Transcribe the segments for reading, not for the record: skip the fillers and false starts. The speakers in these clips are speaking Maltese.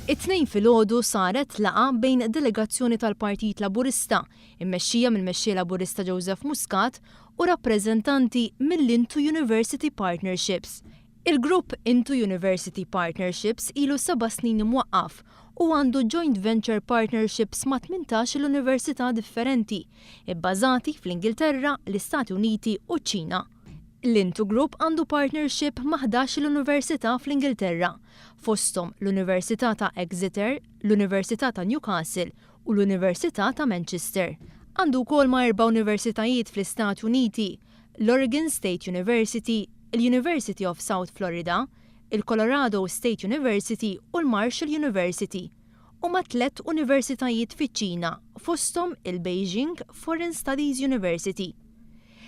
It-Tnejn filgħodu saret laqgħa bejn delegazzjoni tal-Partit Laburista, immexxija mill-Mexxej Laburista Joseph Muscat u rappreżentanti mill-Into University Partnerships. Il-grupp Into University Partnerships ilu seba' snin imwaqqaf u għandu joint venture partnerships ma' 18-il università differenti, ibbażati fl-Ingilterra, l-Istati Uniti u ċ-Ċina. L-Into Group għandu partnership ma' 11-il università fl-Ingilterra, fosthom l-Università ta' Exeter, l-Università ta' Newcastle u l-Università ta' Manchester. Għandu wkoll ma' erba' universitajiet fl-Istati Uniti, l-Oregon State University, il-University of South Florida, il-Colorado State University u l-Marshall University, u ma' tliet universitajiet fiċ-Ċina, fosthom il-Beijing Foreign Studies University.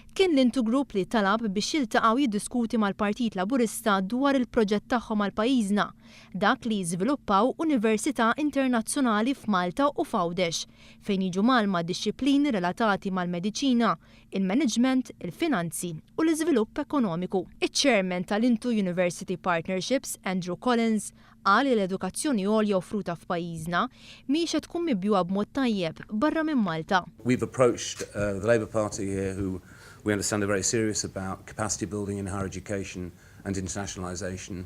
Kien l-Into Group li talab biex jiltaqgħu jiddiskuti mal-Partit Laburista dwar il-proġett tagħhom għal pajjiżna, dak li jiżviluppaw università internazzjonali f'Malta u f'Għawdex, fejn jiġu mgħallma dixxiplini relatati mal-mediċina, il-management, il-finanzi u l-iżvilupp ekonomiku. Iċ-Chairman tal-Into University Partnerships, Andrew Collins, qal li l-edukazzjoni għolja offruta f'pajjiżna mhijiex qed tkun mibjugħa b'mod tajjeb barra minn Malta. We've approached the Labour Party here, who we understand are very serious about capacity building in higher education and internationalisation,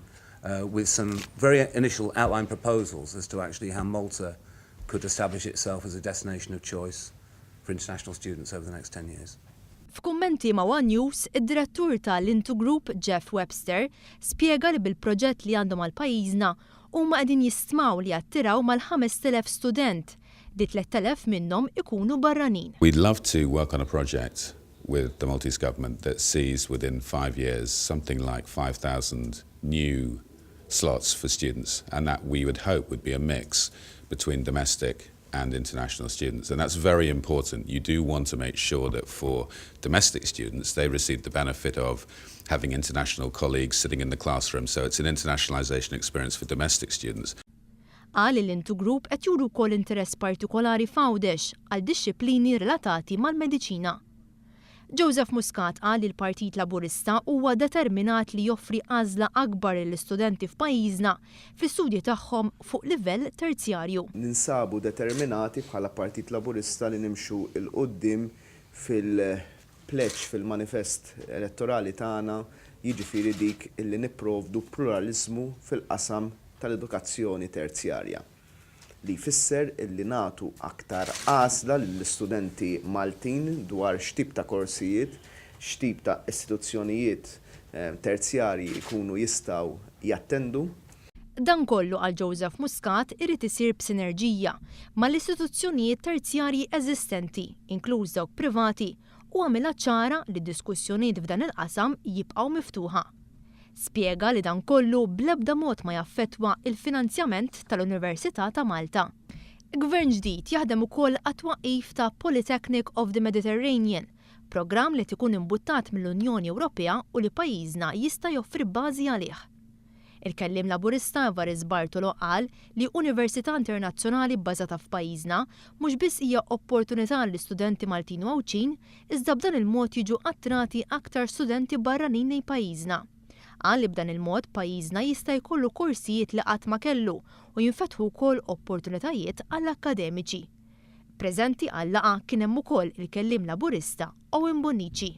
with some very initial outline proposals as to actually how Malta could establish itself as a destination of choice for international students over the next 10 years. F'kummenti ma' One News, id-direttur tal-Into Group, Jeff Webster, spjega li bil-proġett li għandhom għal pajjiżna huma qegħdin jistmaw li jattiraw mal-5,000 student, li 3,000 minnhom ikunu barranin. We'd love to work on a project with the Maltese government that sees within 5 years something like 5,000 new slots for students, and that we would hope would be a mix between domestic and international students. And that's very important. You do want to make sure that for domestic students, they receive the benefit of having international colleagues sitting in the classroom. So it's an internationalization experience for domestic students. Qal li l-Into Group qed juru wkoll interess partikolari f'Għawdex għal dixxiplini relatati mal-mediċina. Joseph Muscat qal li l-Partit Laburista huwa determinat li joffri għażla akbar lill-istudenti f'pajjiżna fl-istudji tagħhom fuq livell terzjarju. Ninsabu determinati bħala Partit Laburista li nimxu 'l quddiem fil-pledge, fil-manifest elettorali tagħna, jiġifieri dik illi nipprovdu pluralizmu fil-qasam tal-edukazzjoni terzjarja, li jfisser illi nagħtu aktar għażla lill-istudenti Maltin dwar x'tip ta' korsijiet, x'tip ta' istituzzjonijiet terzjarji jkunu jistgħu jattendu. Dan kollu, għal Joseph Muscat, irid isir b'sinerġija mal-istituzzjonijiet terzjarji eżistenti, inkluż dawk privati, u għamilha ċara li diskussjonijiet f'dan il-qasam jibqgħu miftuħa. Spjega li dan kollu bl-ebda mod ma jaffettwa il-finanzjament tal-Università ta' Malta. Gvern ġdid jaħdem ukoll għat-twaqqif ta' Polytechnic of the Mediterranean, programm li tikun imbuttat mill-Unjoni Ewropea u li pajjiżna jista' joffri bażi għalih. Il-kellim Laburista Evarist Bartolo qal li Università Internazzjonali bbażata f'pajjiżna mhux biss hija opportunità l-istudenti Maltin u Għawdxin, iżda b'dan il-mod jiġu attirati aktar studenti barranin lejn pajjiżna. Qal li b'dan il-mod pajjiżna jista' jkollu korsijiet li qatt ma kellu u jinfetħu wkoll opportunitajiet għall-akkademiċi. Preżenti għal-laqgħa kien hemm ukoll il-kellim Laburista Owen Bonnici.